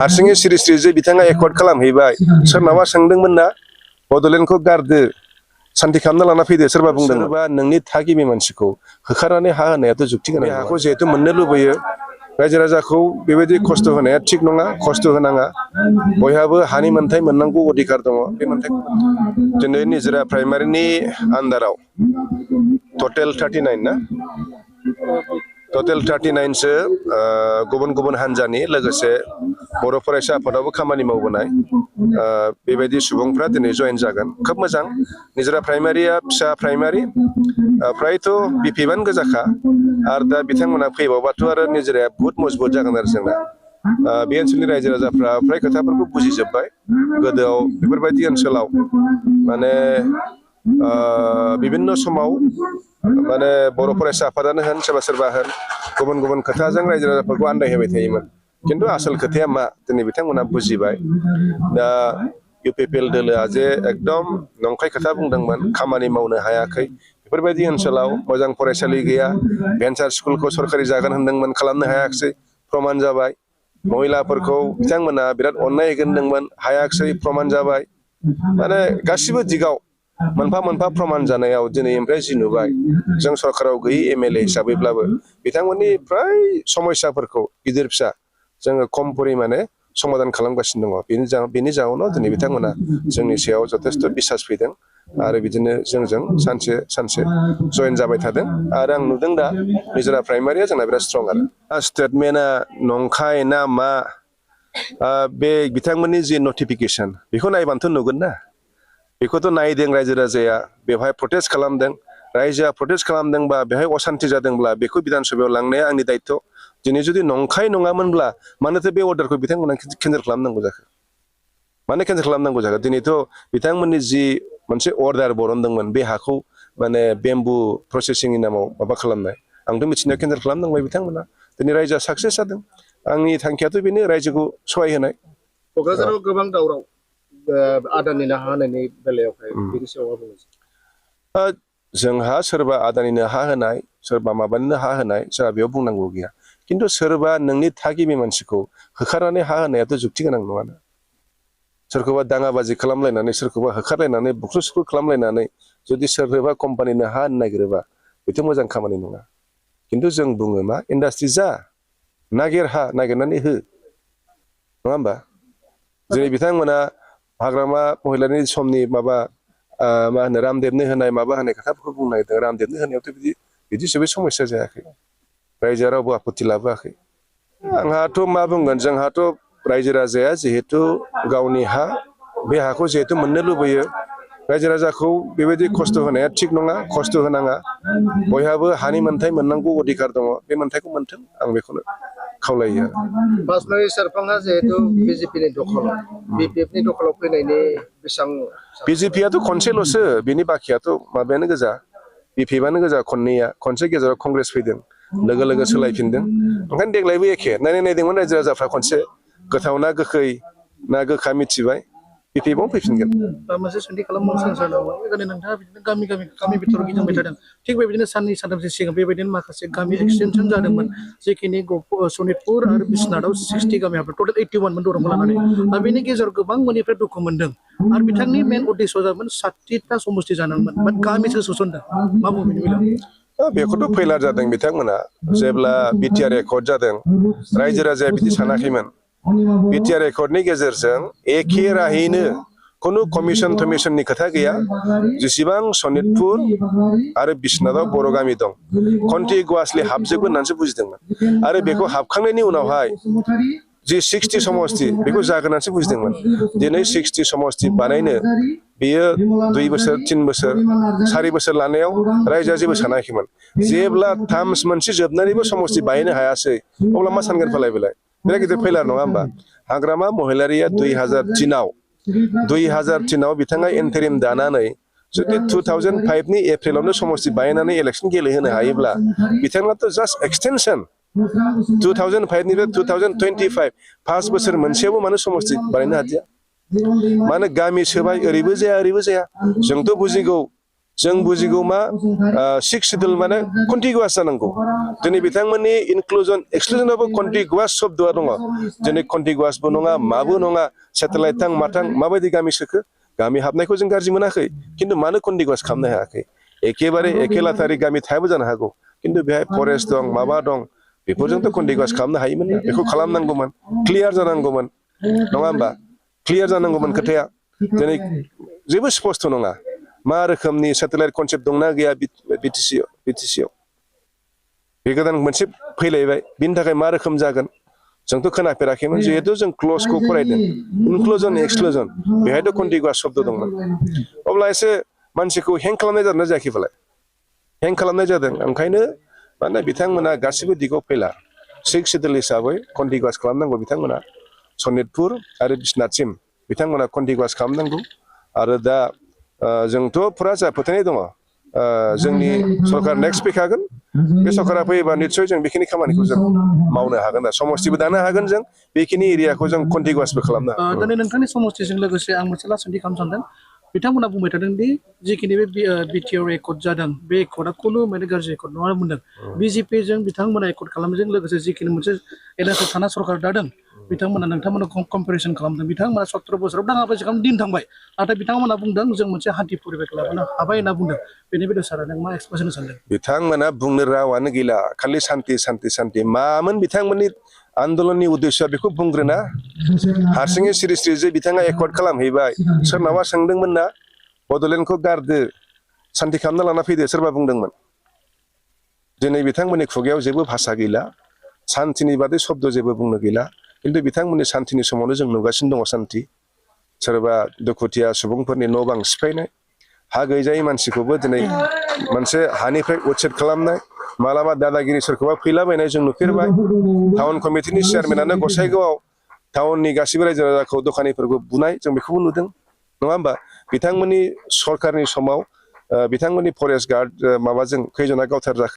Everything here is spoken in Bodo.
हारसिङै सिरि सिरि जे बिथाङा एकर्ड खालामहैबाय सोरनाबा सोंदोंमोन ना बड'लेण्डखौ गारदो सान्ति खालामना लाना फैदो सोरबा बुंदों सोरबा नोंनि थागिबि मानसिखौ होखारनानै हा होनायाथ' जुक्ति गोनां हाखौ जिहेतु मोननो लुबैयो रायजो राजाखौ बेबायदि खस्थ' होनाया थिग नङा खस्थ' होनाङा बयहाबो हानि मोन्थाय मोननांगौ अधिकार दङ बे मोन्थायखौ दिनै निजोरा प्राइमारिनि आन्दाराव टटेल 39 ना टटेल 39 सो गुबुन गुबुन हान्जानि लोगोसे बर' फरायसा आफादावबो खामानि मावबोनाय बेबायदि सुबुंफ्रा दिनै जयेन जागोन खोब मोजां निजोरा प्राइमारिया फिसा प्राइमारि फ्रायथ' बिपिबान गोजाखा आरो दा बिथांमोना फैबावबाथ' आरो निजोराया बुहुत मजबुत जागोन आरो जोंना बे ओनसोलनि रायजो राजाफ्रा फ्राय खोथाफोरखौ बुजिजोब्बाय गोदोआव बेफोरबायदि ओनसोलाव माने बिभिन्न समाव माने बर' फरायसा आफादानो होन सोरबा सोरबा होन गुबुन गुबुन खोथाजों रायजो राजाफोरखौ आन्दायहोबाय थायोमोन खिन्थु आसल खोथाया मा दिनै बिथांमोना बुजिबाय दा इउपिपिएल दोलोआ जे एकदम नंखाय खोथा बुंदोंमोन खामानि मावनो हायाखै बेफोरबायदि ओनसोलाव मोजां फरायसालि गैया भेन्सार स्कुलखौ सरकारि जागोन होनदोंमोन खालामनो हायाखिसै प्रमान जाबाय महिलाफोरखौ बिथांमोना बिराद अननाय होगोन होनदोंमोन हायाखिसै प्रमान जाबाय माने गासिबो दिगाव मोनफा मोनफा प्रमान जानायाव दिनै ओमफ्राय जि नुबाय जों सरकाराव गैयै एमएलए हिसाबैब्लाबो बिथांमोननि फ्राय समस्याफोरखौ गिदिर फिसा जोङो खम परिमाणे समाधान खालामगासिनो दङ बेनि जाहोनाव दिनै बिथांमोना जोंनि सायाव जथेस्थ' बिसास फैदों आरो बिदिनो जोंजों सानसे सानसे जयेन जाबाय थादों आरो आं नुदों दा निजोरा प्राइमारिया जोंना बिराद स्ट्रं आरो स्टेटमेन्टआ नंखाय ना मा बे बिथांमोननि जि नटिफिकेसन बेखौ नायबानोथ' नुगोन ना बेखौथ' नायदों रायजो राजाया बेवहाय प्रटेस्ट खालामदों रायजोआ प्रटेस्ट खालामदोंबा बेवहाय असान्ति जादोंब्ला बेखौ बिधान सभायाव लांनाया आंनि दायित्व दिनै जुदि नंखाय नङामोनब्ला मानोथो बे अर्डारखौ बिथांमोना केन्सेल खालामनांगौ जाखो मानो केन्सेल खालामनांगौ जाखो दिनैथ' बिथांमोननि जि मोनसे अर्डार बरनदोंमोन बे हाखौ माने बेम्बु प्रसेसिंनि नामाव माबा खालामनाय आंथ' मिथिनायाव केन्सेल खालामनांबाय बिथांमोना दिनै रायजोआ साक्सेस जादों आंनि थांखियाथ' बेनो रायजोखौ सहाय होनाय क'क्राझाराव गोबां दावराव आदानिनो हा होनायनि बेलायावहाय बेनि सायाव बुङो जोंहा सोरबा आदानिनो हा होनाय सोरबा माबानिनो हा होनाय जोंहा बेयाव बुंनांगौ गैया खिन्थु सोरबा नोंनि थागिबि मानसिखौ होखारनानै हा होनायाथ' जुक्ति गोनां नङाना सोरखौबा दाङाबाजि खालामलायनानै सोरखौबा होखारलायनानै बुख्रु सुख्रु खालामलायनानै जुदि सोरबा कम्पानिनो हा होनो नागिरोबा बेथ' मोजां खामानि नङा खिन्थु जों बुङो मा इन्डास्ट्रि जा नागिर हा नागिरनानै हो नङा होमबा जेरै बिथांमोना हाग्रामा महिलानि समनि माबा मा होनो रामदेबनो होनाय माबा होनाय खोथाफोरखौ बुंनो नागिरदों रामदेबनो होनायावथ' बिदि जेबो समस्या जायाखै रायजोआ रावबो आपत्ति लाबोआखै आंहाथ' मा बुंगोन जोंहाथ' रायजो राजाया जिहेतु गावनि हा बे हाखौ जिहेतु मोननो लुबैयो रायजो राजाखौ बेबायदि खस्थ' होनाया थिग नङा खस्थ' होनाङा बयहाबो हानि मोन्थाय मोननांगौ अधिकार दङ बे मोन्थायखौ मोन्थों आं बेखौनो खावलायो बासमती सेरफाङा जिहेतु बिजेपिनि दखलाव बिपिएफनि दखलाव फैनायनि बेसेबां बिजेपियाथ' खनसेल'सो बिनि बाखियाथ' माबायानो गोजा बिपिएफआनो गोजा खनसे गेजेराव कंग्रेस फैदों लोगो लोगो सोलायफिनदों ओंखायनो देग्लायबो एखे नायदोंमोन रायजो राजाफ्रा खनसे गोथाव ना गोखै ना गोखा मिथिबाय बिपिएफआवनो फैफिनगोन मोनसे सोंथि खालामबावनो सानदों नोंथाङा बिदिनो गामि बिथोराव गिदिंबाय थादों थिग बेबायदिनो साननै सानथामसो सिगां बेबायदिनो माखासे गामि एक्सटेनसन जादोंमोन जेखिनि सनितपुर आरो बिश्वनाथआव 60 गामि हाबदों टटेल 81 मोन दरंखौ लानानै दा बेनि गेजेराव गोबां मोननिफ्राय दुखु मोनदों आरो बिथांनि मेन उद्देश्य जादोंमोन 60टा समस्ति जानांगौमोन बाट गामिसो सोसनदों मा बुङो बेनि बेलायाव बेखौथ' फैलार जादों बिथांमोना जेब्ला बिटिआर एकर्ड जादों रायजो राजाया बिदि सानाखैमोन बिटिआर एकर्डनि गेजेरजों एखे राहैनो खुनु कमिसन थमिसननि खोथा गैया जेसेबां सनितपुर आरो बिश्वनाथआव बर' गामि दं कन्टिगुवासलि हाबजोबो होननानैसो बुजिदोंमोन आरो बेखौ हाबखांनायनि उनावहाय जि 60 समस्ति बेखौ जागोन होननानैसो बुजिदोंमोन दिनै 60 समस्ति बानायनो बेयो 2 बोसोर 3 बोसोर 4 बोसोर लानायाव रायजोआ जेबो सानाखैमोन जेब्ला टार्म्स मोनसे जोबनानैबो समस्ति बानायनो हायासै अब्ला मा सानगोन फालाय बेलाय बिराद गिदिर फैलार नङा होमबा हाग्रामा महिलारिया 2003आव बिथाङा इन्टारिम दानानै जुदि 2005 नि एप्रिलावनो समस्ति बानायनानै इलेक्सन गेलेहोनो हायोब्ला बिथाङाथ' जास्ट एक्सटेनसन 2005 निफ्राय 2025 5 बोसोर मोनसेयावबो मानो समस्ति बानायनो हादिया मानो गामि सोबाय ओरैबो जाया जोंथ' बुजिगौ जों बुजिगौ मा 6 शिड्युल माने कन्टिगुवास जानांगौ दिनै बिथांमोननि इनक्लुजन एक्सक्लुजनावबो कन्टिगुवास शब्दआ दङ दिनै कन्टिगुवासबो नङा माबो नङा सेटेलाइट थां माथां माबायदि गामि सोखो गामि हाबनायखौ जों गाज्रि मोनाखै खिन्थु मानो कन्टिगुवास खालामनो हायाखै एखेबारे एखे लाथारि गामि थायाबो जानो हागौ खिन्थु बेहाय फरेस्ट दं माबा दं बेफोरजोंथ' कन्टिगुवास खालामनो हायोमोन ना बेखौ खालामनांगौमोन क्लियार जानांगौमोन नङा होमबा क्लियार जानांगौमोन खोथाया दिनै जेबो स्पष्ट नङा मा रोखोमनि सेटेलाइट कनसेप्ट दंना गैया बिटिसिआव बे गोदान मोनसे फैलायबाय बिनि थाखाय मा रोखोम जागोन जोंथ' खोनाफेराखैमोन जिहेतु जों क्लजखौ फरायदों इनक्लुजन एक्सक्लुजन बेहायथ' कन्टिगुवास शब्द दंमोन अब्ला एसे मानसिखौ हें खालामनाय जादोंना जायाखै फालाय हें खालामनाय जादों ओंखायनो माने बिथांमोना गासिबो दिगाव फैला 6 शिड्युल हिसाबै कन्टिगुवास खालामनांगौ बिथांमोना सनितपुर आरो बिश्वनाथसिम बिथांमोना कन्टिगुवास खालामनांगौ आरो दा जोंथ' फुरा जा फोथायनाय दङ जोंनि सरकार नेक्स्ट फैखागोन बे सरकारा फैयोबा निस्सय जों बेखिनि खामानिखौ जों मावनो हागोन दा समस्थिबो दानो हागोन जों बेखिनि एरियाखौ जों कन्टिगुवासबो खालामनो हागोन दिनै नोंथांनि समस्थिजों लोगोसे आं मोनसे लास्ट सोंथि खालामनो सानदों बिथांमोना बुंबाय थादों दि जिखिनि बे बिटिआर एकर्ड जादों बे एकर्डआ खुनु माने गाज्रि एकर्ड नङा बुंदों बिजेपिजों बिथांमोना एकर्ड खालामनायजों लोगोसे जिखिनि मोनसे एलाकायाव थानाय सरकार दादों बिथांमोना नोंथांमोना कम्पेरिसन खालामदों बिथांमोना 17 बोसोराव दाङाबाजि खालाम दिन थांबाय नाथाय बिथांमोना बुंदों जों मोनसे हान्थि परिबेक लाबोनो हाबाय होनना बुंदों बेनि बेलायाव सारा नों मा एक्सप्रेसन होनो सानदों बिथांमोना बुंनो रावानो गैला खालि सान्ति सान्ति सान्ति मामोन बिथांमोननि आन्दोलननि उद्देश्यआ बेखौ बुंग्रोना हारसिङै सिरि सिरि जे बिथाङा एकर्ड खालामहैबाय सोरनावबा सोंदोंमोन ना बड'लेण्डखौ गारदो सान्ति खालामना लाना फैदो सोरबा बुंदोंमोन दिनै बिथांमोननि खुगायाव जेबो भाषा गैला सान्तिनि बादै शब्द जेबो बुंनो गैला खिन्थु बिथांमोननि सान्तिनि समावनो जों नुगासिनो दङ सान्ति सोरबा दुखुथिया सुबुंफोरनि न' बां सिफायनाय हा गैजायै मानसिखौबो दिनै मोनसे हानिफ्राय उच्छेद खालामनाय मालाबा दादागिरि सोरखौबा फैलाबायनाय जों नुफेरबाय टाउन कमिटिनि चेयारमेनानो गसाइगावआव टाउननि गासैबो रायजो राजाखौ दखानिफोरखौ बुनाय जों बेखौबो नुदों नङा होमबा बिथांमोननि सरकारनि समाव बिथांमोननि फरेस्ट गार्ड माबाजों खैजना गावथार जाखो